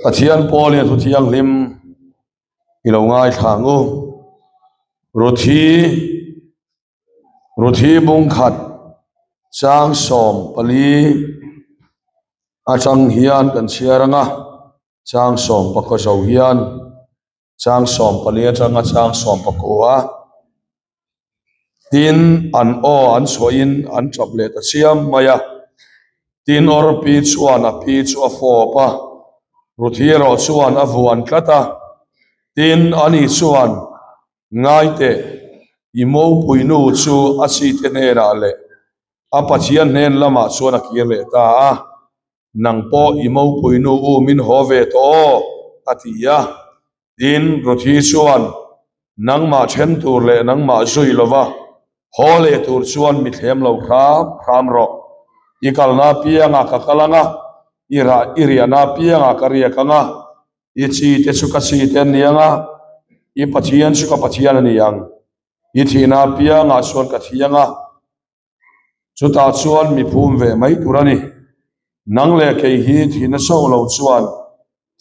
Pathian pawlin a thu thianghlim i lo ngaithla ang u. Ruthi Ruthi bungkhat chang 14 atang hian kan chhiar ang a, chang 19 zo hian chang 14 atanga chang 19. Tin, an aw an chhuahin an tap leh ta chiam mai a. Tin, Orpi chuan a pi chu a fawp a, Ruthi erawh chuan a vuan tlat a. Tin, ani chuan, Ngaite, i mopuinu chu a chite hnenah leh a Pathian hnen lamah chuan a kir leh ta a, nang pawh i mopuinu u min haw ve tawh aw, a ti a. Tin, Ruthi chuan, Nangmah then tur leh nangmah zui lova haw leh tur chuan mi thlem lo hram hram rawh. I kalna apiangah ka kal ang a, i rah i riahna apiangah ka riak ang a, I chi te chu ka chi te an ni ang a, i Pathian chu ka Pathian a ni ang. I thihna apiangah chuan ka thi ang a, chutah chuan mi phum ve mai tur a ni. Nang leh kei hi thihna chauh lo chuan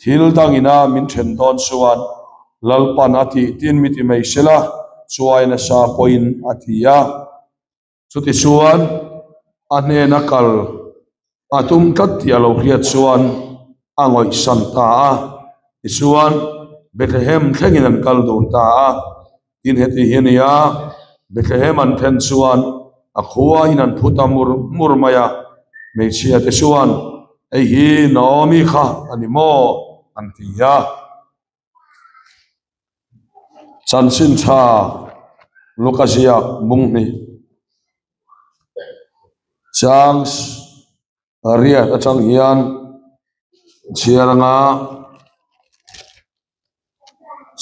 thil dangina min then dawn chuan Lalpan a tih tin mi ti mai sela, chuai nasa pawhin a ti a. Chutichuan, a hnena kal a tum tlat tih a lo hriat chuan a ngawihsan ta a. Tichuan, Bethlehem thlengin an kal dun ta a. Tin, heti hi a ni a, Bethlehem an thlen chuan a khuain an phu ta mur mur mai a. Hmeichhia te chuan, Hei hi Naomi kha a ni maw? an ti a. Chanchin tha Luka ziak bung hnih chang riat atang hian chhiar anga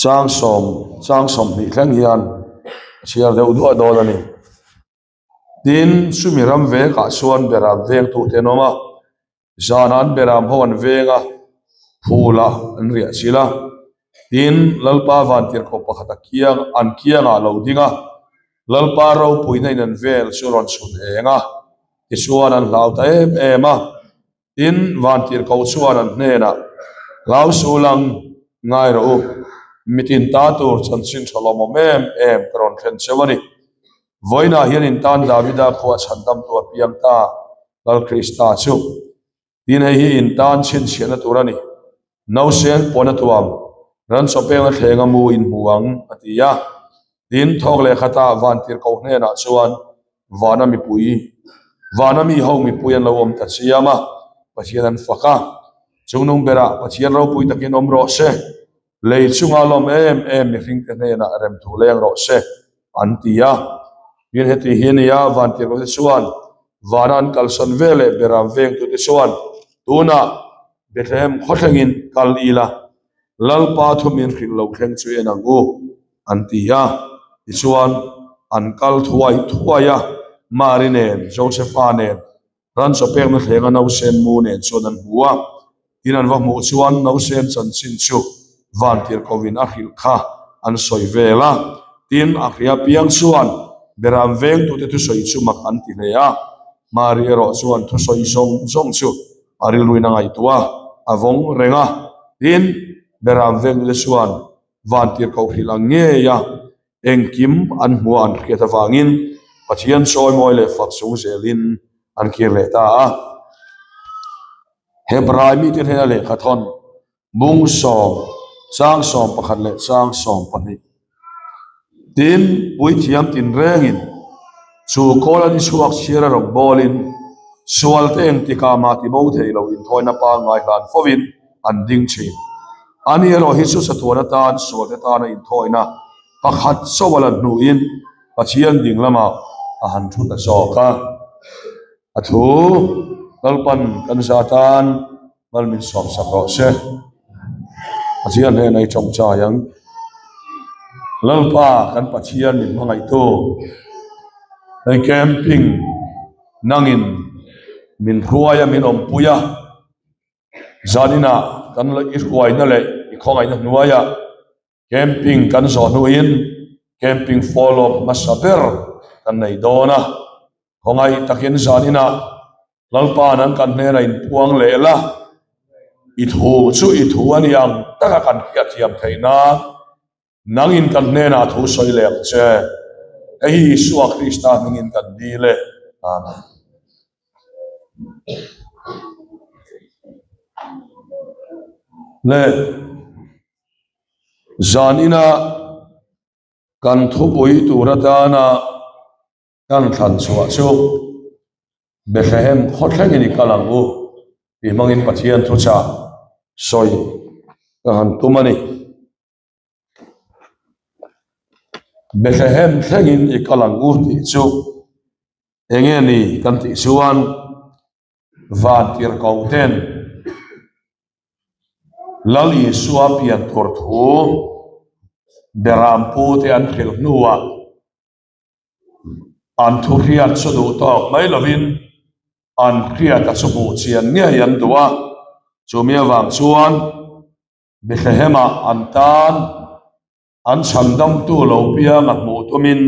chang sawm chang 20 thleng hian chhiar deuh duah dawn a ni. Tin, chumi ram vekah chuan beram vengtute an awm a, Zan an beram ho an veng a, phul a an riah chilh a. Tin, Lalpa vantirhkoh pakhat a kiang an kiangah a lo ding a, Lalpa ropuina in an vel chu rawn chhun eng a, tichuan an hlau ta em em a. Tin, vantirhkoh chuan an hnenah, Hlau sul ang, ngai rawh u, mitin ta tur chanchin tha lawmawm em em ka rawn thlen cheu a ni. Vawiinah hian in tan Davida khua chhandamtu a piang ta. Lal Krista chu. Tin hei hi in tan chhinchhiahna tur a ni. Nausen pawn a tuam, ran chaw pengna thleng a mu in hmu ang, a ti a. Tin, thawk leh khatah vantirhkoh hnenah chuan vana mipui, vana mi ho mipui an lo awm ta chiam a, Pathian an fak a. Chungnung berah Pathian ropui takin awm rawh se, lei chunga lawm em em mihringte hnenah remthu leng rawh se, an ti a. Tin, heti hi a ni a, vantirhkohte chuan vana an kalsan ve leh beram vengtute chuan tunah Bethlehem khawthlengin kal ila, Lalpa thu min hrilh lo thleng chu en ang u, an ti a. Tichuan, an kal thuai thuai a, Mari nen, Josefa nen, Ran chaw pekna thlenga nausen mu nen chuan an hmu a, tin an va hmuh chuan nausen chanchin chu vantirhkohin a hrilh kha an sawi vel a, tin a hria piang chuan beram vengtute thusawi chu mak an ti hle a, Mari erawh chuan thusawi zawng zawng chu a rilruin a ngaihtuah a, a vawng reng a, tin beram vengtute chuan vantirhkoh hrilh ang ngei a. Engkim an hmuh an hriat avangin Pathian chawimawi leh fak chung zelin an kir leh ta a. Hebrai mite hnena lehkha thawn bung 10, chang 11 leh chang 12. Tin, puithiam tinrengin chu kawl an i chhuak chhiar a rawn bawlin sualte engtikah mah ti bo thei lo inthawina pangngai hlan fovin an ding thin. Ani erawh hi chu chatuan atan sualte tana inthawina pakhat chauh a la hnuin Pathian ding lamah a han thu ta zawk a. A thu Lalpan kan za tan mal min sawmsak rawh se. Pathian hnenah i tawngtai ang. Lalpa kan Pathian min hmangaihtu hei camping nangin min hruai a min awmpui a. Zaninah kan i hruaina leh i khawngaihna hnuaiah camping kan zawh hnuin camping follow up hmasa ber kan nei dawn a. Khawngaih takin zaninah Lalpa nan kan hnenah inpuang leh la. I thu chu i thu a ni ang taka kan hriatthiam theih nan nangin kan hnenah thu sawi leh ang che. Hei hi Isua Krista hmingin kan dil e. Amen. Le zanina kan thupui tur atana kan thlan chhuah chu Bethlehem khaw thlengin i kal ang u tih hmangin Pathian thuchah sawi ka han tum a ni. Bethlehem thlengin i kal ang u tih chu eng nge ni kan tih chuan van tirhkoh ten Lal Isua pian tur thu Berampu te an hrilh hnuah an thu hriat chu duh tawk mai lovin an hriata chu hmuh chian ngei an duh a, chumi avang chuan Bethlehem-ah an tan an chhandamtu lo piang a hmuh tumin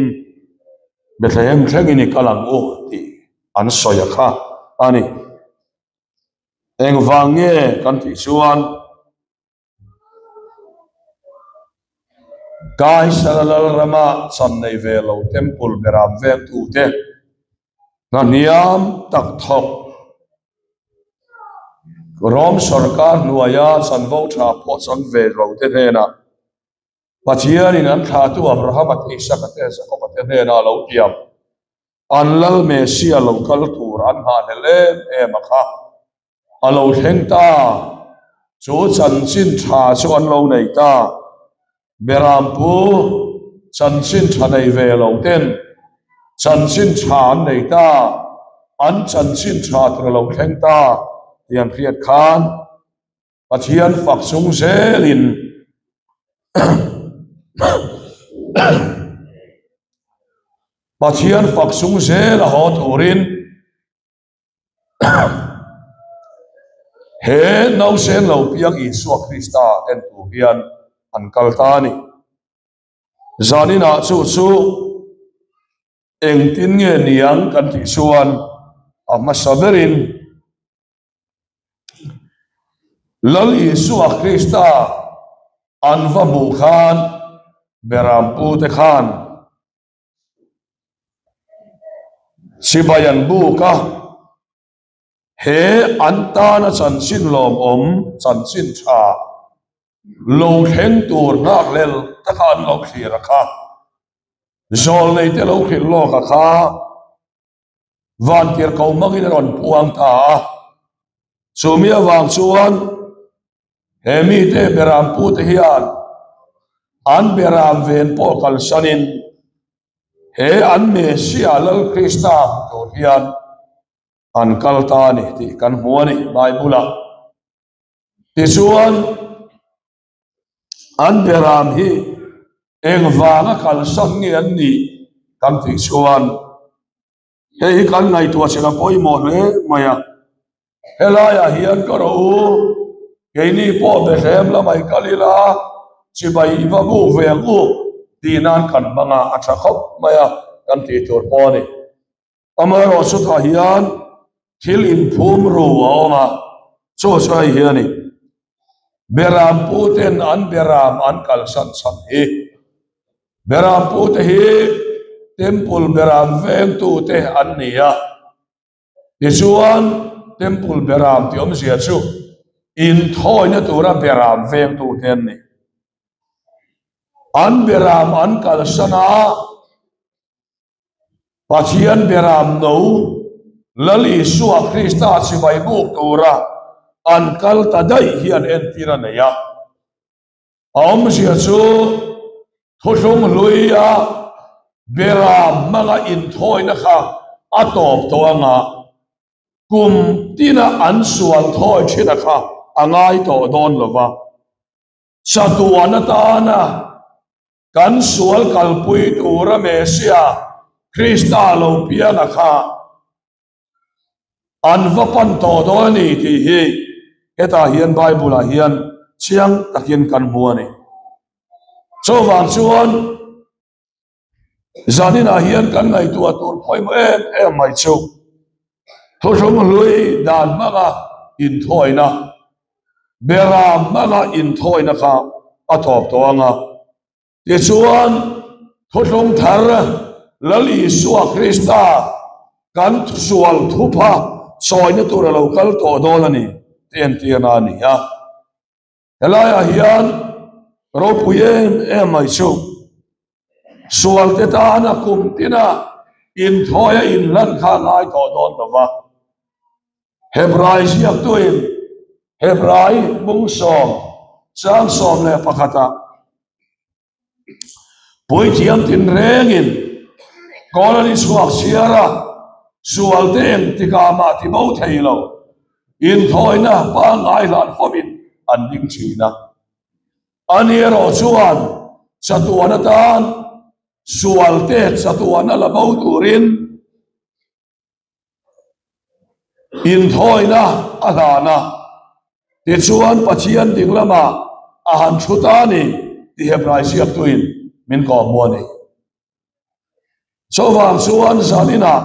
Bethlehem thlengin i kal ang u tih an sawi a kha a ni. Engvang nge kan tih chuan Kaisara Lalrama chan nei ve lo Temple beram vengtute hna hniam tak thawk Rom sorkar hnuaia chanvo tha pawh chang ve lo te hnenah Pathianin an thlahtu Abrahama te Isaka te Jakoba te hnenah a lo tiam. An Lal Messia lo kal tur an nghahhlelh em em a kha. A lo thleng ta. Chu chanchin tha chu an lo nei ta. Berampu chanchin tha nei ve lo ten chanchin tha an nei ta. An chanchin tha tur a lo thleng ta tih an hriat khan Pathian fak chung zelin Pathian fak chung zel a haw turin he nausen lo piang Isua Krista en tur hian an kal ta a ni. Zaninah chu chu engtin nge niang kan tih chuan a hmasa berin Lal Isua Krista an va hmuh khan Berampute khan Chibai an buk a, he an tana chanchin lawmawm, chanchin tha lo thleng tur nghakhlel taka an lo thlir a kha, zawlneite lo hrilh lawk a kha. Vantir ko hmangin a rawn puang ta a, chumi avang chuan he mite beram pute hian an beram ven pawh kalsanin he an Messiah Lal Krista hmu tur hian an kal ta a ni tih kan hmu a ni Bible-ah. Tichuan an beram hi engvanga kalsan nge an nih kan tih chuan hei hi kan ngaihtuah chhin a pawimawh hle mai a, helaiah hian ka rawh u keini pawh Bethlehem lamah i kal ila chibai i va buk ve ang u tih nan kan hmang a, a tha khawp mai a kan tih tur pawh a ni. Amaherawh chutah hian thil inphum ru a awm a, chu chu hei hi a ni. Beram puten an beram an kalsan chhan hi. Beram pute hi Temple beram vengtute an ni a. Tichuan Temple beram tih awmzia chu inthawina tura beram vengtute an ni. An beram an kalsan a. Pathian beram no Lal Isua Krista chibai buk tura an kal ta daih hian entir a nei a. A awmzia chu thuhlung hluia beram hmanga inthawina kha a tawp tawh anga kum tina an sual thawi thina kha a ngai tawh dawn lova. Chatuan atana Kan sual kalpui tura Messia, Krista lo pianga kha an va pan tawh dawn a ni tih hi hetah hian Bible-ah hian chiang takin kan hmu a ni. Chuvang chuan zaninah hian kan ngaihtuah tur pawimawh em em mai chu thuthlung hlui dan hmanga inthawina. Beram hmanga inthawina kha a tawp tawh ang a. Tichuan, Thuthlung Thar Lal Isua Krista kan sual thupha chawina tur a lo kal tawh dawn a ni tih entirna a ni a. Helaiah hian ropui em em mai chu sual te tana kum tina inthawi a inhlan kha a ngai tawh dawn lo va. Hebrai ziaktuin Hebrai bung sawm chang 11 ah Puithiam tinrengin kawl an i chhuak chhiar a, sual te engtikah mah ti bo thei lo, inthawina pangngai hlan fawmin an ding thin a. Ani erawh chuan chatuan atan sual te chatuan a la bo turin Inthawina a hlan a, tichuan Pathian ding lamah a han thu ta a ni tih Hebrai ziaktuin min kawhhmuh a ni. Chuvang chuan zaninah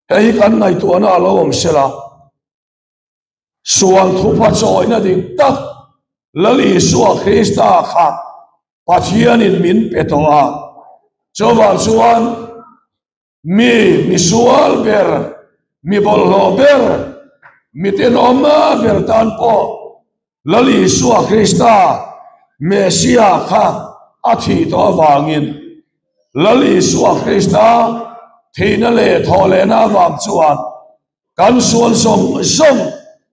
hei hi kan ngaihtuahna a lo awm sela, sual thupa chawina dik tak Lal Isua Krista kha Pathianin min pe tawh a, chuvang chuan Mi misual ber, mi bawlhhlawh ber, mi tenawm ber tan pawh Lal Isua Krista, Messia kha a thih tawh avangin Lal Isua Krista thihna leh thawhlehna avang chuan kan sual zawng zawng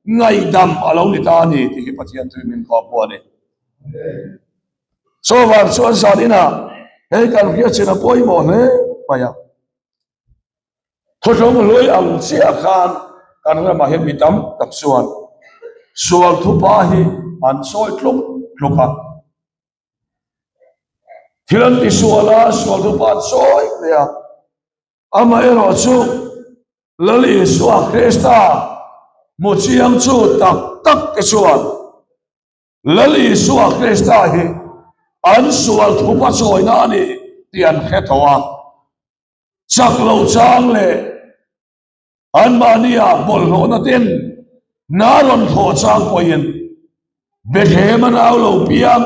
ngaihdam a lo ni ta a ni tih hi Pathian tui min kawhpawh a ni. Chuvang chuan zan inah hei kan hriat chin a pawimawh hle mai a. Thuthlung hlui ang chiah khan kan ramah hian mi tam tak chuan sual thupa hi an sawi tluk tluk a. Thil an ti sual a, sual thupa an sawi hle a. Amaherawhchu Lal Isua Krista hmu chiang chu tak tak te chuan Lal Isua Krista hi an sual thupa chawina a ni tih an hre tawh a, chak lo chang leh anmahnia bawlhhlawhna ten hna rawn thawh chang pawhin Bethlehem a nau lo piang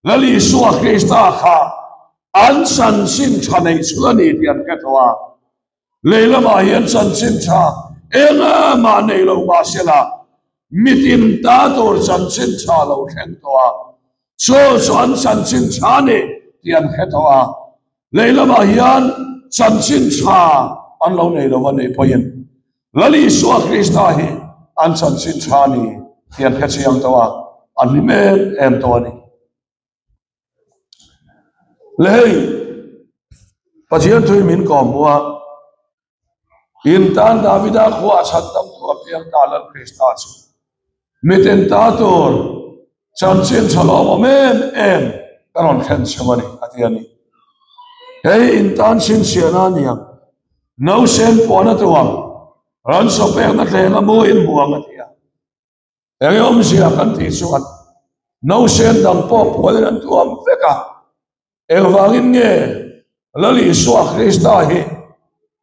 Lal Isua Krista kha an chanchin tha neih chhun a ni tih an hre tawh a. Lei lamah hian chanchin tha engmah nei lo mahsela mitin ta tur chanchin tha lo thleng tawh a, chu chu an chanchin tha a ni tih an hre tawh a. Lei lamah hian chanchin tha an lo nei lo a nih pawhin Lal Isua Krista hi an chanchin tha a ni tih an hre chiang tawh a, an hlim em em tawh a ni. Le hei, Pathian thui min kawm hmu a, in tan Davida khua a chhan tam thu a piang ta Lal Krista chu miten ta tur chanchin tha lawmawm em em ka rawn thlen cheu a ni, a ti a ni. Hei in tan chhinchhiahna a ni ang, nausen puan a tuang, ran sawpekna thleng a mu in hmu ang, a ti a. Eng awmzia kan tih chuan nausen dang pawh pualin an tuam vek a, engvangin nge Lal Isua Krista hi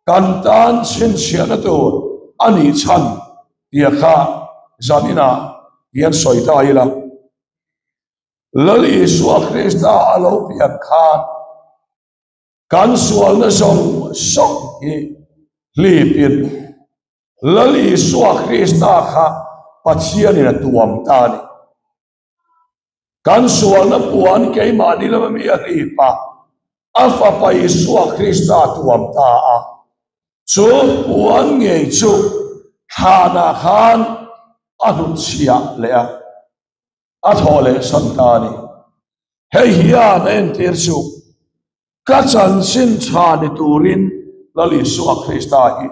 kan tan chhinchhiahna tur a nih chhan tia kha zaninah hian sawi ta ila. Lal Isua Krista a lo pian khan kan sualna zawng zawng hi hlipin Lal Isua Krista kha Pathianin a tuam ta a ni. Kan sualna puan keimahni lama mi a hlip a, a Fapa Isua Krista a tuam ta a. Chu puan ngei chu thlanah khan a hnutchhiah leh a, a thawh leh san ta a ni. Hei hian a entir chu Ka chanchin tha ni turin Lal Isua Krista hi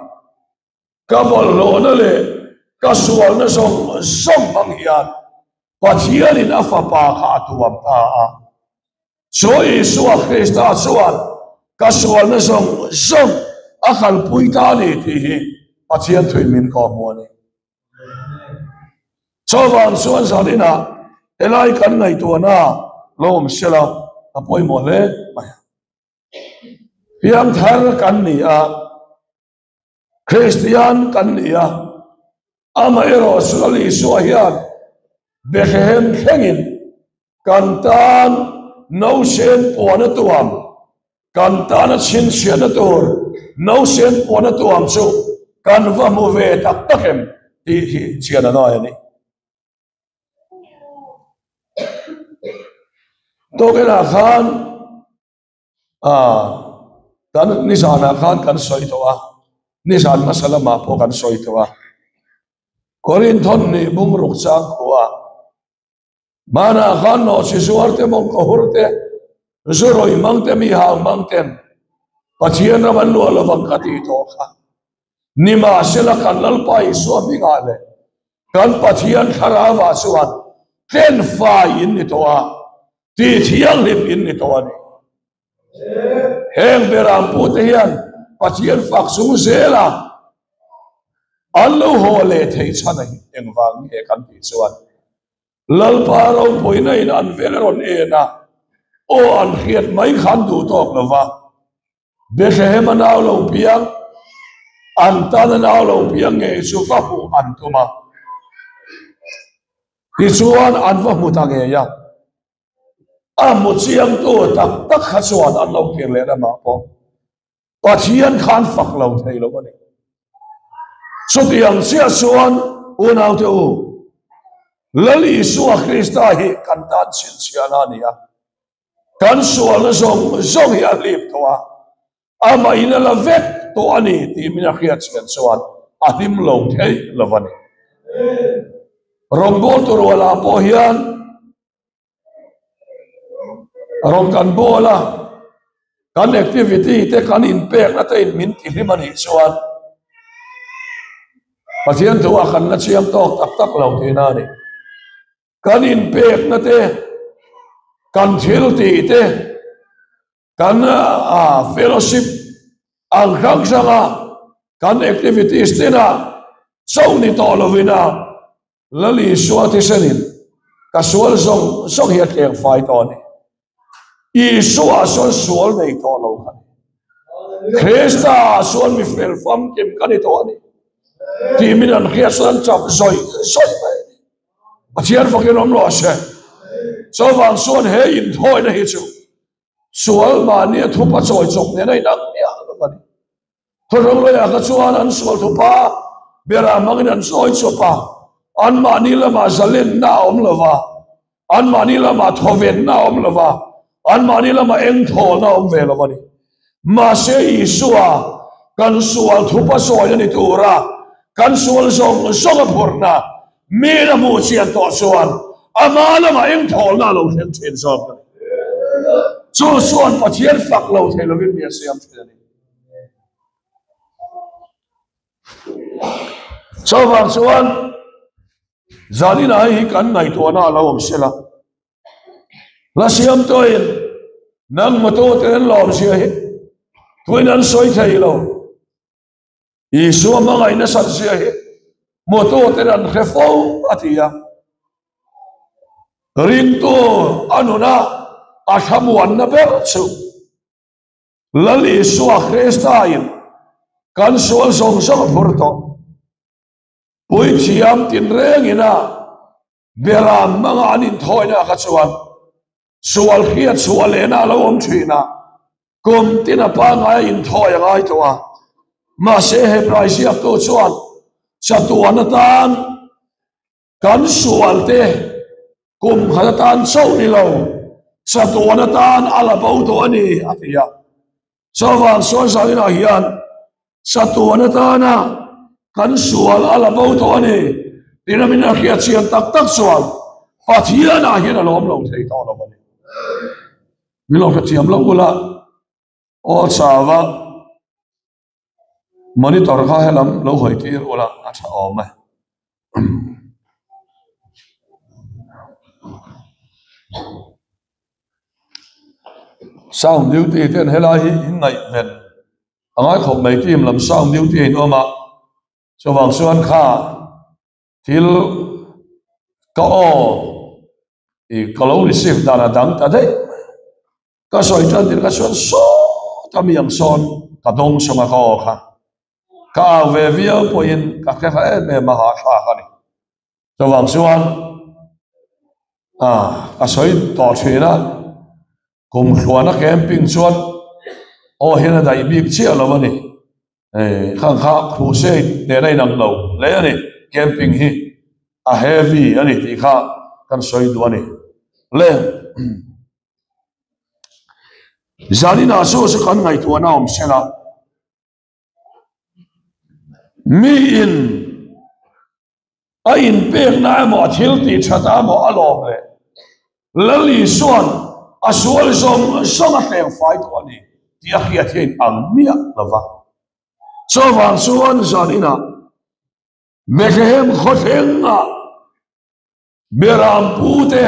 ka bawlhhlawhna leh ka sualna zawng zawng hmang hian Pathianin a Fapa kha a tuam ta a. Chu Isua Krista chuan ka sualna zawng zawng a kalpui ta a ni tih hi Pathian thuin min kawhhmuh a ni. Chuvang chuan zaninah helai kan ngaihtuahna lo awm sela a pawimawh hle mai a. Piangthar kan ni a, Kristian kan ni a, amaherawhchu Lal Isua hian. Bethlehem thlengin kan tan nausen puana tuam, kan tana chhinchhiahna tur nausen puana tuam chu kan va hmu ve tak tak em tih hi chian a ngai a ni. Tawkenah khan kan nizanah khan kan sawi tawh a, nizan hmasa lamah pawh kan sawi tawh a. Korinthawn nih bungruk chang khua hmanah khan nawhchi zuar te mawng ka hur te zu rawih hmang te mi hang hmang ten Pathian ram an luah lovang ka tih tawh kha. Nimahsela kan Lalpa Isua hmingah leh kan Pathian thlarauah chuan tlenfai in ni tawh a, tih thianghlim in ni tawh a ni. Heng beram pute hian Pathian fak chung zela an lo haw leh theih chhan a hi engvang nge kan tih chuan Lalpa ropuina in an vel a rawn en a, aw an hriat mai khan duh tawk lo va, Bethlehem a nau lo piang, an tan a nau lo piang ngei chu va hmuh an tum a. Tichuan an va hmu ta ngei a, a hmu chiangtu tak tak kha chuan an lo kir leh lamah pawh Pathian khan fak lo thei lo a ni. Chutiang chiah chuan unaute u, Lal Isua Krista hi kan tan chhinchhiahna a ni a. Kan sualna zawng zawng hi a hlip tawh a, amah in a la vek tawh a ni tih min a hriat chhian chuan a hlim lo thei lo a ni. Rawngbawltu rualah pawh hian rawn kan bawl a, kan activity te kan inpekna te in min tihlim a nih chuan Pathian thu a kan la chiang tawk tak tak lo tihna a ni. Kan inpekna te, kan thil tih te, kan fellowship ang hrang hranga kan activities tina chauh ni tawh lovin a Lal Isua thisenin ka sual zawng zawng hi a tleng fai tawh a ni. Isua chuan sual nei tawh lo ka ni. Krista chuan mi fel famkim ka ni tawh a ni. Tih min an hriat chuan an chap zawih zawih mai a ni. Pathian fakin awm rawh se. Chuvang chuan he inthawina hi chu sual mahni a thupa chawi chawp nen a inang miah lo a ni. Thawhrang leiah kha chuan an sual thupa berah hmangin an chawi chawp a, anmahni lamah zalenna a awm lo va, anmahni lamah thawvenna a awm lo va, anmahni lamah engthawlna a awm ve lo a ni. Mahse Isua kan sual thupa sawi a ni tura kan sual zawng zawng a phurhna min a hmuh chian tawh chuan ama lamah engthawlna a lo thleng thin zawk a ni. Chu chuan Pathian fak lo thei lovin mi a siam thin a ni. Chuvang chuan zanin ah hei hi kan ngaihtuahna a lo awm sela. La siam tawhin nang motor te an lawm zia hi tuin an sawi thei lo. Isua hmangaih nasat zia hi motor ten an hre fo a ti a. Ringtu a nuna a thlamuanna ber chu Lal Isua Krista in kan sual zawng zawng a phur tawh. Puithiam tinrengin a Beram hmanga an inthawina kha chuan sual hriat chhuah lehna a lo awm thin a, kum tin a pangngai a inthawi a ngai tawh a. Mahse Hebrai ziaktu chuan chatuan atan kan sualte kum khat atan chauh ni lo, chatuan atan a la bo tawh a ni, a ti a. Chuvang sawi zaninah hian chatuan atana kan sual a la bo tawh a ni tiin a min a hriat chian tak tak chuan Pathianah hian a lawm lo thei tawh lo a ni. Min lo hrethiam lo ula aw chava monitor kha helam lo hawi tir ula a tha awm e. Sound duty ten helai hi in ngaih ven a ngai khawp mai team lam sound duty a in awm a chuvang chuan kha thil ka aw ih ka lo receive dan a dang ta daih mai ka sawi tan tir ka chuan sawt a mi ang sawn ka dawng sawng a ka aw kha ka au ve viau pawhin ka hre hla em em a hahthlak a ni chuvang chuan. A sawi tawh thin a, kum hluana camping chuan aw hian a daih bik chiah lo a ni. Khang kha crusade nen a inang lo hle a ni, camping hi a heavy a ni tih kha kan sawi duh a ni. Le zaninah chu chu kan ngaihtuahna awm sela Mi in a inpekna emaw a thil tih that emaw a lawm leh Lal Isua'n a sual zawng zawng a tleng fai tawh a ni tih a hriat hian ang miah lo va. Chuvang chuan zan inah Bethlehem khawthlengah Beram pute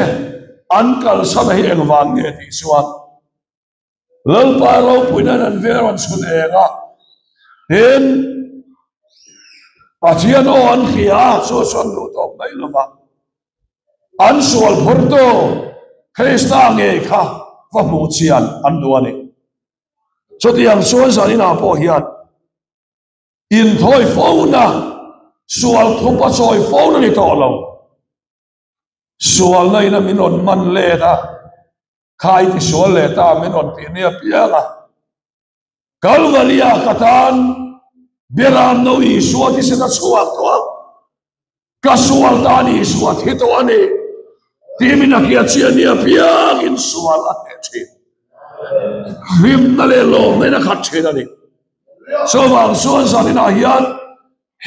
an kalsan hi engvang nge tih chuan Lalpa ropuiin an vel rawn chhun eng a, tin, Pathian aw an hria a, chu chu an duh tawp mai lo va. An sual phurtu Krista ngei kha va hmuh chian an duh a ni. Chutiang chuan zaninah pawh hian inthawi fona, sual thupa chawi fona ni tawh lo. Sualna ina min rawn man let a, Khai ti sual leh ta min rawn tih nia piang a. Kalvaria ka tan Beram no Isua thisen a chhuak tawh a, ka sual tan Isua thi tawh a ni tih min a hriat chiah nia piangin sual a hneh thin. Hlimna leh lawmna in a khat thin a ni. Chuvang chuan zaninah hian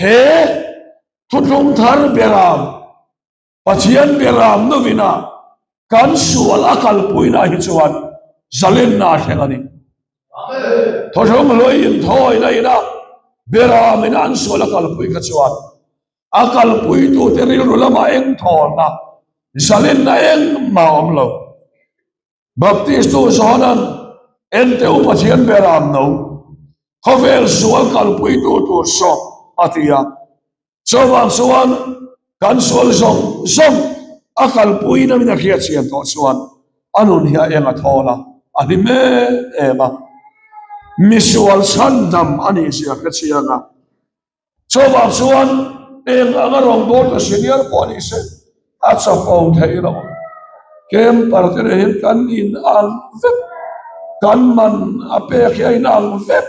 he thuthlung thar Beram Pathian beram novina kan sual a kalpuina hi chuan zalenna a thleng a ni. Thawhlawm hlawih inthawina ina beram ina an sual a kalpui kha chuan a kalpuitute rilru lamah eng thawlna, zalenna engmah a awm lo. Baptistu Johana'n Ente u Pathian beram no, khawvel sual kalpuitu tur sawk a ti a. Chuvang chuan kan sual zawng zawng a kalpuiin a min a hriatchhian tawh chuan a nun hi a eng a thawl a, a hlim em em a. Misual chhandam a nih zia hre chiang a. Chuvang chuan eng anga rawngbawltu senior pawh ni se a chapo theih lo. Camper te leh hian kan in ang vek, kan man a pek hi a in ang vek,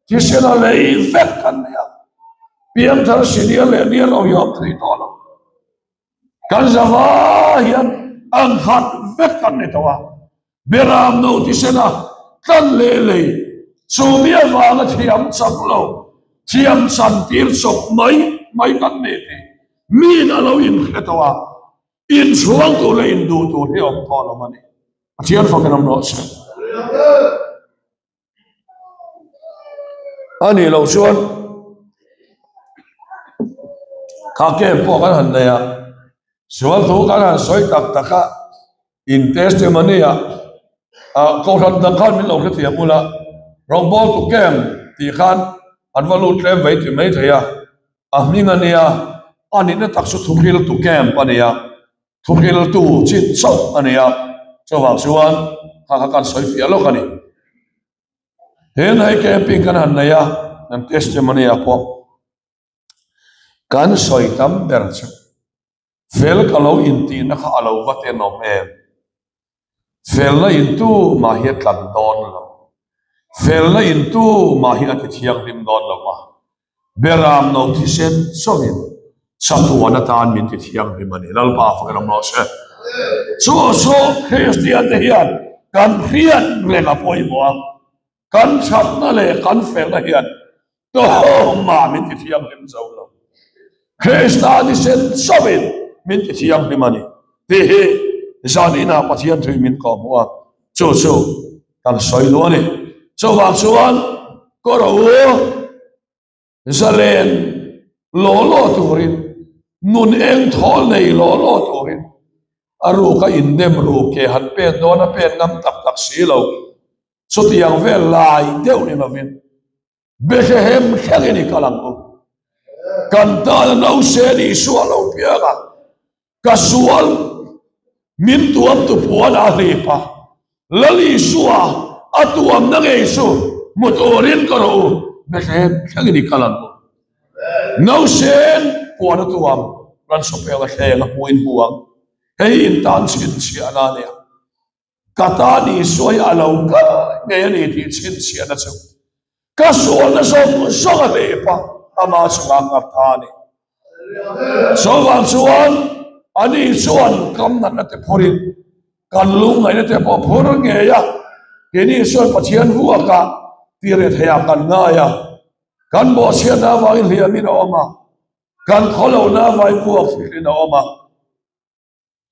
thisen a lei vek kan ni a. Piangthar senior leh niar lo hi a awm thei tawh lo. Kan zava hian ang khat vek kan ni tawh a. Beram no thisen a tlan leh lei chu mi avanga thiam chak lo, thiam chan tir chawp mai mai kan ni tih miin a lo inhre tawh a, inchhuang tur leh induh tur hi a awm tawh lo a ni. Pathian fakin awm rawh se. A nih loh chuan kha camp pawh kan han nei a, sual thu kan han sawi tak tak a, in testimony ah ah kohhran dang khan min lo hrethiam ula, rawngbawltu camp tih khan an va lut tlem vei ti mai thei a, a hming a nia, a nihna tak chu thuhriltu camp a ni a. Thuhriltu chin chauh a ni a, chuvang chuan kha kha kan sawi fiah lawk a ni. Tin, hei camping kan han nei a, kan testimony ah pawh kan sawi tam ber chu fel ka lo intihna kha a lo va tenawm em? Felna intu mah hi a tlan dawn lo. Felna intu mah hi a ti thianghlim dawn lo va. Beram no thisen chawin chatuan atan min ti thianghlim a ni. Lalpa fakin awm rawh se. Chu chu Kristian te hian kan hriat reng a pawimawh a, kan thatna leh kan felna hian tawhmah min ti thianghlim zo lo. Krista thisen chawin min ti thianghlim a ni tih hi zaninah Pathian thui min kawhhmuh a, chu chu kan sawi duh a ni. Chuvang chuan kawr u zalen law law turin, nun eng thawl nei law law turin a ruk a innem ru ke han pen dawn a pen ngam tak tak si lo. Chutiang vel lai deuh ni lovin Bethlehem thlengin i kal ang u. Kan tana nausên Isua lo piang a, ka sual min tuam tu puan a hlip a, Lal Isua a tuamna ngei chu hmu turin ka rawh u, Bethlehem thlengin i kal ang u. Nausên puan a tuam, ran sawpeng a thleng a hmuin hmu ang. Hei in tan chhinchhiahna a nia. Ka tan Isua hi a lo kal ngei a ni tih chhinchhiahna chu ka sualna zawng zawng a hlep a, ama chungah nghat ta a ni. Chuvang chuan ani chuan kam natna te phurin kan lungngaihna te pawh phur ngei a, keini chuan Pathian vuakah tireh theiah kan ngai a, kan bawhchhiatna avangin hliamin a awm a, kan khawlohna avangin vuak hrilhin a awm a.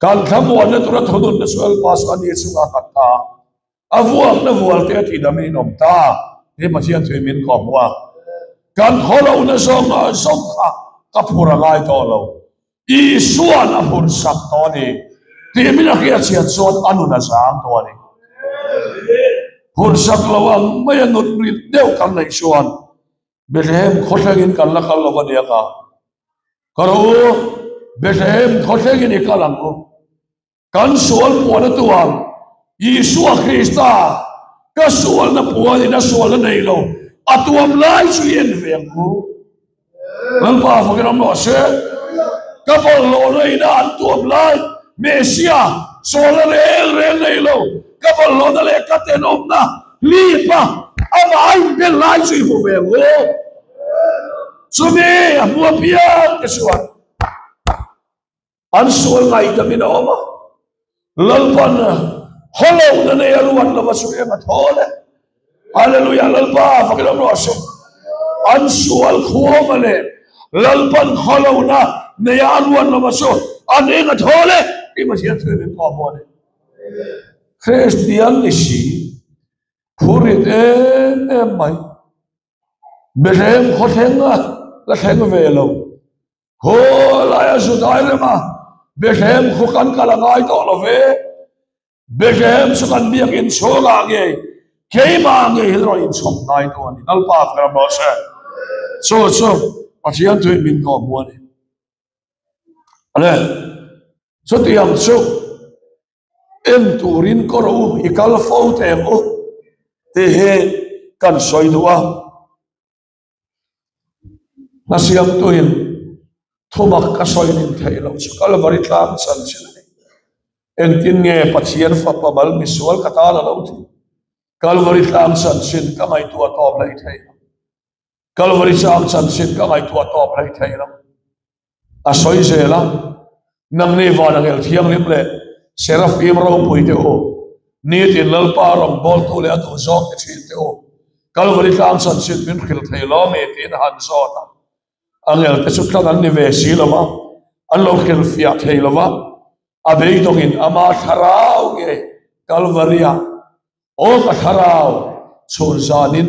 Kan thlamuanna tura thununna chu Lalpa chu a ni chungah a nghat ta a, a vuakna vualte a tihdam in awm ta tih Pathian thuin min kawhhmuh a. Kan khawlohna zawng zawng kha ka phur a ngai tawh lo, Isua'n a phur sak tawh a ni tih min a hriatchhiat chuan a nun a zang tawh a ni. Phur sak lo ang mai a nut rit deuh kan neih chuan Bethlehem khawthlengin kan la kal lo a nia ka. Ka ro u, Bethlehem khawthlengin i kal ang u. Kan sual puan a tuam, Isua Krista ka sualna puanin a sualna nei lo, a tuam lai chu i en ve ang u. Lalpa fakin awm rawh se. Ka bawlhhlawhna ina an tuam lai, Messia sualna reng reng nei lo, ka bawlhhlawhna leh ka tenawmna hlip a, amah a inbel lai chu i hmu ve ang u. Chumi a hmu apiang te chuan an sual ngaihdam in a awm a, Lalpan khawlohna nei a ruat lova chu eng a thawl e. Hallelujah Lalpa fakin awm rawh se. An sual khuama leh Lalpan khawlohna nei a ruat lova chu an eng a thawl e. Tih Pathian thu in min kawhhmuh a ni. Kristian ni si phurit em em mai. Bethlehem khawthleng a la thleng ve lo. Khaw laia zu dai rem a, Bethlehem khaw kan kal a ngai tawh lo ve. Bethlehem chu kan biak inchhung ah ngei, keimah ngei hi rawn inchhawm ngai tawh a ni. Lalpa ka ram rawh se. Chu chu Pathian thuin min kawhhmuh a ni. Ale, chutiang chu en turin ka rawh u, i kal fo teh ang u tih hi kan sawi duh a. Hna siamtuin thumak ka sawi nin theih loh chu Kalvari tlang chanchin a ni. Engtin nge Pathian fapa mal misual ka tan a lo tih? Kalvari tlang chanchin ka ngaihtuah tawp hlei thei lo. Kalvari tlang chanchin ka ngaihtuah tawp hlei thei lo. A sawi zel a, Nangni van angel thianghlim leh Serafim ropui te u, nitin Lalpa rawngbawltu leh a duhzawng ti thin te u, Kalvari tlang chanchin min hrilh thei lo mi tiin a han zawt a. Angel te chu tlang an ni ve si lo va, an lo hrilhfiah thei lo va, a beidawngin ama thlarau nge Kalvaria aw ka thlarau chhun zanin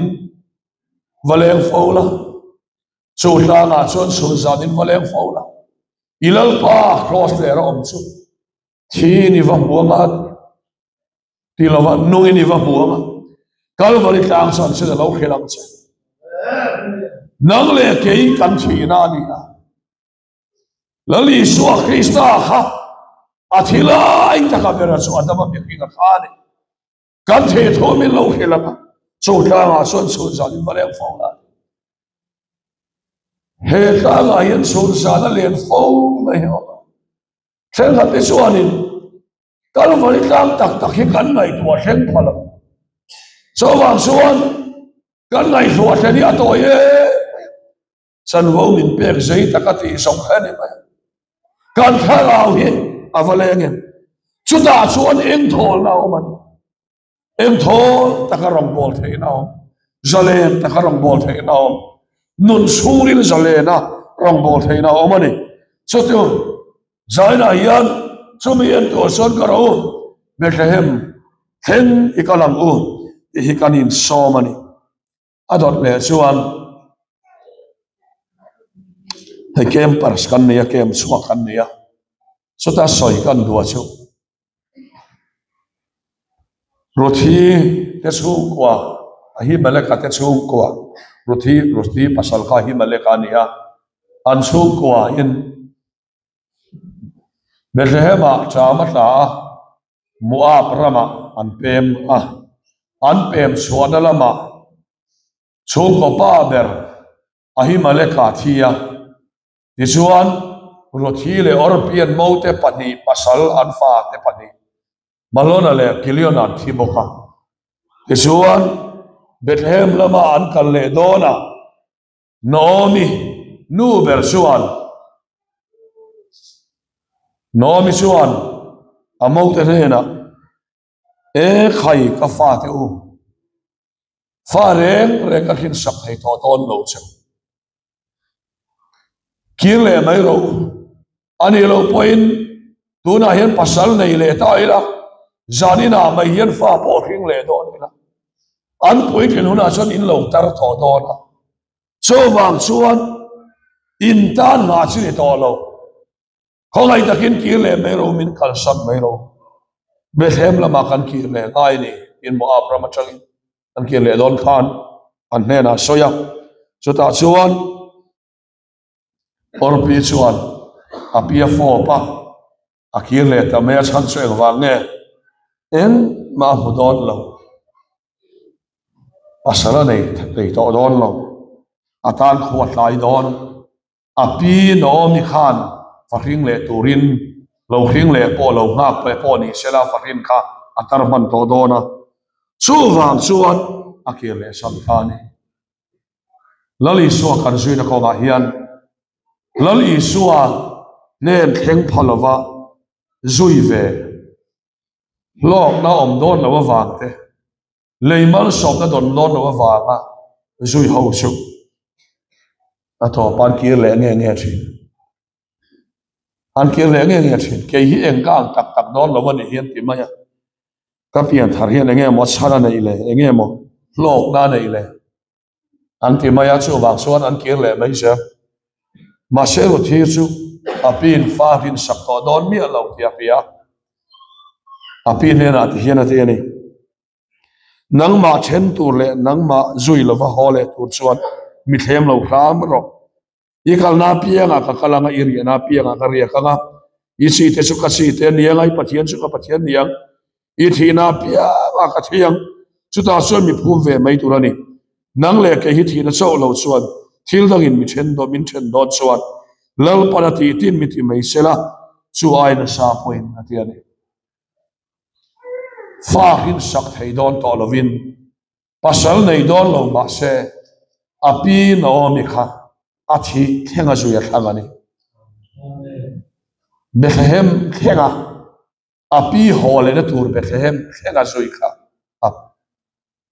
va leng fo la. Chu tlangah chuan chhun zan in va leng fo la, i Lalpa kraws ler a awm chu thi in i va hmu anga ti lova nung in i va hmu anga Kalvari tlang chuan chin a lo hrilh ang che. Nang leh kei kan thihna a ni a. Lal Isua Krista kha a thi lai taka bera chu Adama mihring a kha a ni. Kan thei thu min lo hrilh ang a, chu tlangah chuan chhun zan in va leng fo la. He tlangah hian chhun zan a len fo mai hi awm a. Thenkhat te chuanin Kalvari tlang tak tak hi kan ngaihtuah thleng pha lo. Chuvang chuan kan ngaihtuah thlen hi a tawi em mai a. Chanvo min pek zei tak a tih zawng kha a ni mai. Kan thlarau hi a va leng em? Chutah chuan engthawlna a awm a ni. Engthawl taka rawngbâwl theihna a awm, zalen taka rawngbâwl theihna a awm, nun chhungin zalena rawngbâwl theihna a awm a ni. Chuti zainah hian chumi en tur chuan ka ro Bethlehem thleng i kal ang u tih hi kan insawm a ni. A dawt leh chuan hei campers kan nei a, camp chhuak kan nei a, chuta sawi kan duh chu Ruthi te chhungkua Ahimeleka te chhungkua Ruthi Ruthi pasal kha Ahimeleka a ni a, an chhungkua in Bethlehem-ah ṭam a tla a, Moab ramah an pem a, an pem chhuahna lamah chhungkaw pa ber Ahimeleka a thi a. Tichuan, Ruthi leh Orpian mote pahnih pasal an fate pahnih Malona leh Kiliona an thi bawk a. Tichuan, Bethlehem lama an kal leh dawn a, Naomi nu ber chuan Naomi chuan a mote hnenah, E khai ka fate u, fa reng reng ka hrinsak thei tawh dawn lo che u. Kir leh mai rawh u. A nih loh pawhin tunah hian pasal nei leh ta ila, zaninah mai hian fa pawh hring leh dawn ila. An puitlin hunah chuan in lo tar tawh dawn a. Chuvang chuan in tan nghah chi ni tawh lo. Khawngaih takin kir leh mai rawh u, min kalsan mai rawh u. Bethlehem lamah kan kir leh ngai a ni, tiin Moab ram atangin an kir leh dawn khan an hnenah a sawi a. Chutah chuan Orpi chuan a pi a fawp a, a kir leh ta mai a, chhan chu engvang nge engmah a hmu dawn lo, pasal a nei thei tawh dawn lo, a tan khua tlai dawn. A pi Naomi khan fahring leh turin lo hring leh pawh lo nghak leh pawh ni sela fahrin kha a tar hman tawh dawn a, chuvang chuan a kir leh sam ta a ni. Lal Isua kan zuina kawngah hian Lal Isua hnen thleng pha lova zui ve hlawkna awm dawn lo avang te, Lei malsawmna dawn dawn lo avanga zui ho chu a tawp an kir leh nge nge thin. An kir leh nge nge thin. Kei hi eng ka ang tak tak dawn lo a nih hi an ti mai a. Ka pian thar hian enge maw chhan a neih le, enge maw hlawkna a neih le an ti mai a, chuvang chuan an kir leh mai zel. Mahse Ruthi chu a piin fa rinsak tawh dawn miah lo tih a hria. A pi hnenah ti hian a ti a ni. Nangmah then tur leh nangmah zui lova haw leh tur chuan mi thlem lo hram rawh. I kalna apiangah ka kal anga, i riahna apiangah ka riak anga, i chi te chu ka chi te a ni anga, i Pathian chu ka Pathian ni ang, i thihna apiangah ka thi ang. Chutah chuan mi phum ve mai tur a ni. Nang leh kei hi thihna chauh lo chuan thil dangin mi then dawn, min then dawn chuan Lalpan a tih tin mi ti mai sela, chu ai nasa pawhin a ti a ni. Fa hrinsak thei dawn tawh lovin pasal nei dawn lo mah se a pi Naomi kha a thih thleng a zui a thlang a ni. Bethlehem thlenga a pi haw lehna tur Bethlehem thlenga zui kha a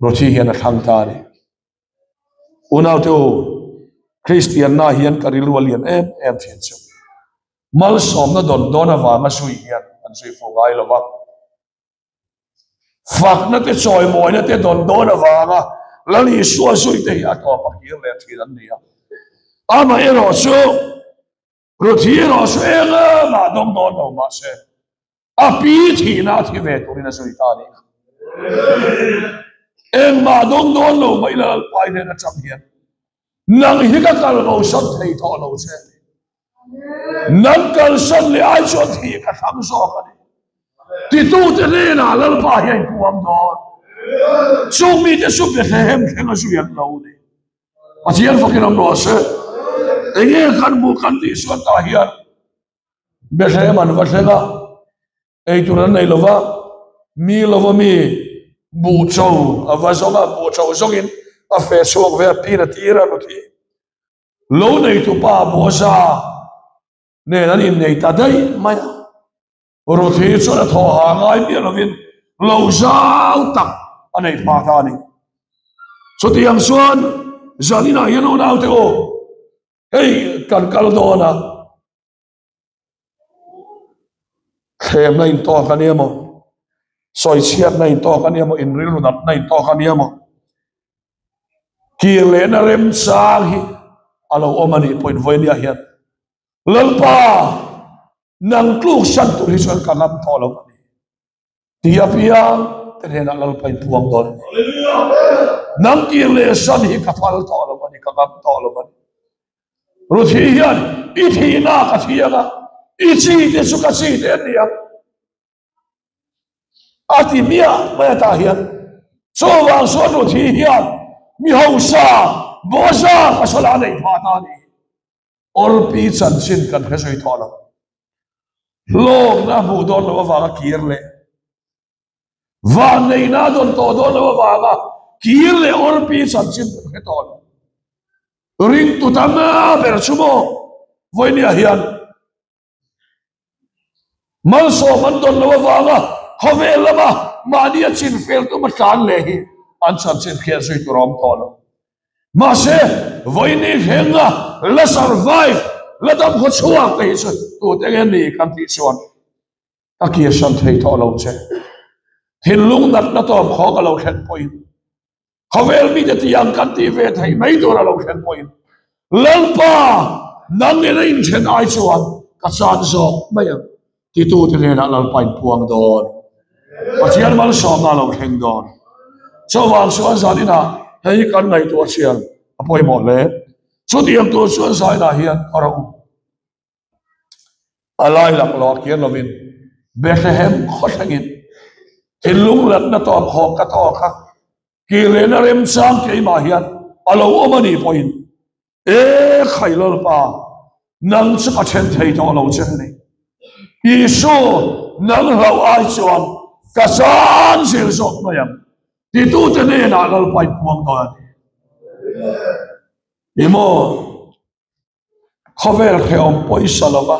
Ruthi hian a thlang ta a ni. Unaute u, Kristianna hian ka rilru a lian em em thin chu. Malsawmna dawn dawn avanga zui hian an zui fuh ngai lo va. Fakna te chawimawina te dawn dawn avanga Lal Isua zui te hi a tawp a kir leh thin an ni a. Amaherawh chu Ruthi erawh chu eng emah dawng dawn lo mahse a pi thihna a thi ve turin a zui ta a nih kha. Engmah dawng dawn lo mai la Lalpai hnen atang hian nang hi ka kal bosan thei tawh lo che. Nang kalsan leh ai chuan thih ka thlang zawk a ni. Titute hnenah Lalpa hi a inpuang dawn. Chung mite chu Bethlehem thleng a zui an lo ni. Pathian fakin awm rawh se. Enge kan hmuh kan tih suan tah hian Bethlehem an va thleng a, eitur an nei lova, mi lova mi buhcho a va zawng a, buhcho zawngin a feh chhuak ve a, pin a tir a Ruthi. Lo neitupa Boaza nen an innei ta daih mai a. Ruthi chuan a thawh ha ngai miah lovin lo zau tak a nei phah ta a ni. Chutiang chuan zaninah hian unaute aw, hei kan kal dawn a, thlemna intawk a nia maw, sawichhiatna intawk a nia maw, inrilru natna intawk a nia maw, kir lehna remchang hi a lo awm a nih pawhin vawinia hian Lalpa nang tluk san tur hi chuan ka ngam tawh lo a ni. Ti apiang te hnenah Lalpa in puang dawn a ni. Nang kir leh san hi ka phal tawh lo a ni, ka ngam tawh lo a ni. Ruthi hian i thihna ka thiang a, i chi te chu ka chi te an ni ang. A ti miah mai atah hian chuvang chuan Ruthi hian mi hausa Boaza pasal a neih phah ta a ni. Orpi chanchin kan hre zui tawh lo. Hlawkna hmuh dawn loh avanga kir leh vanneihna a dawn tawh dawn loh avanga kir leh Orpi chanchin kan hre tawh lo. Ringtu tam ber chu maw vawinia hian Malsawm an dawn loh avanga khawvel lama mahni a chin fel tum a tlan leh hi an chanchin hriat zui tur a awm tawh lo. Mahse, vawiini hrenga la survive, la dam khaw chhuak te hi chu tute nge ni kan tih chuan ka kirsan thei tawh lo che. Thinlung natna tawp khawk a lo thlen pawhin Khawvel mite tih ang kan tih ve theih mai tur a lo thlen pawhin Lalpa nang nena inthen ai chuan ka chan zawk mai ang titute hnenah Lalpa in puang dawn. Pathian malsawmna a lo thleng dawn. Chuvang chuan zaninah hei hi kan ngaihtuah chian a pawimawh hle. Chutiang tur chuan zainah hian a rawh u. A lai laklawh a kir lovin Bethlehem khaw thlengin thinlung latna tawp hawk ka tawk a, kir lehna remchang keimah hian a lo awm a nih pawhin E khai Lalpa, nang chu ka then thei tawh lo che a ni. Isu, nang hlauh ai chuan ka chan zir zawk mai ang titute hnenah Lalpa in puang dawn a ni. Ih maw? Khawvel hrehawm pawisa lova,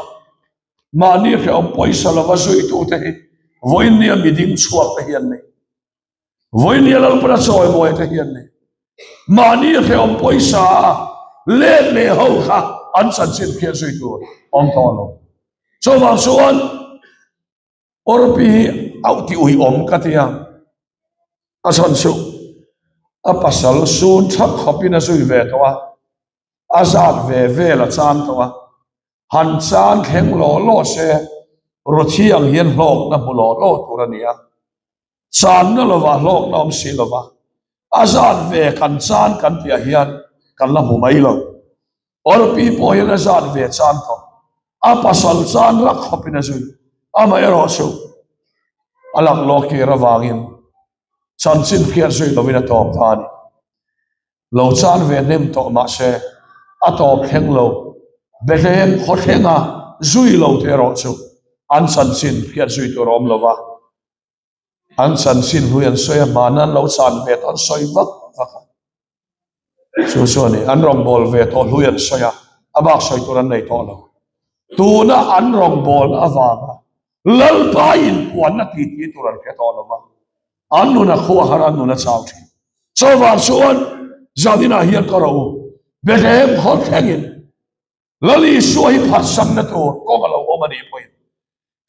mahni hrehawm pawisa lova zuitute hi vawinia mi ding chhuak te hi an ni. Vawinia Lalpana chawimawi te hi an ni. Mahni hrehawm pawisa a let leh ho kha an chanchin hriat zui tur awm tawh lo. Chuvang chuan Orpi hi auh ti ui awm ka ti a, a chhan chu a pasal sun thak khawpin a zui ve tawh a, a zat ve vel a chan tawh a, han chan thleng law law se Ruthi ang hian hlawkna hmu law law tur a ni a, channa lovah hlawkna awm si lova a zat ve kan chan kan tihah hian kan la hmu mai lo. Orpi pawh hian a zat ve chan tawh, a pasal chan rak khawpin a zui, amaherawh chu a laklawh kir avangin chanchin hriat zui lovin a tawp ta a ni. Lo chan ve hnem tawh mahse a tawp thleng lo, Bethlehem khaw thlenga zui lo te erawh chu an chanchin hriat zui tur a awm lo va, an chanchin hlui an sawi a, hmana an lo chan ve tawh an sawi vak vak a. Chu chu a ni, an rawngbâwl ve tawh hlui an sawi a, a bak sawi tur an nei tawh lo. Tuna an rawngbâwl avanga Lalpa inpuanna titi tur an hre tawh lo va, an nun a khuah har a, an nun a chau thin. Chuvang chuan zaninah hian ka rawh u, Bethlehem khaw thlengin Lal Isua hi phatsanna tur kawng a lo awm a nih pawhin,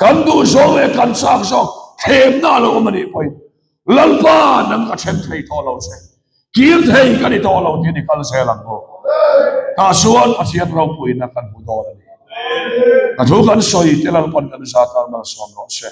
kan duh zawng leh kan chak zawng thlemna a lo awm a nih pawhin, Lalpa nang ka then thei tawh lo che, kir thei ka ni tawh lo tiin i kal zel ang u. Tah chuan Pathian ropuina kan hmu dawn a ni. Ka thu kan sawi te Lalpan kan zat a malsawm rawh se.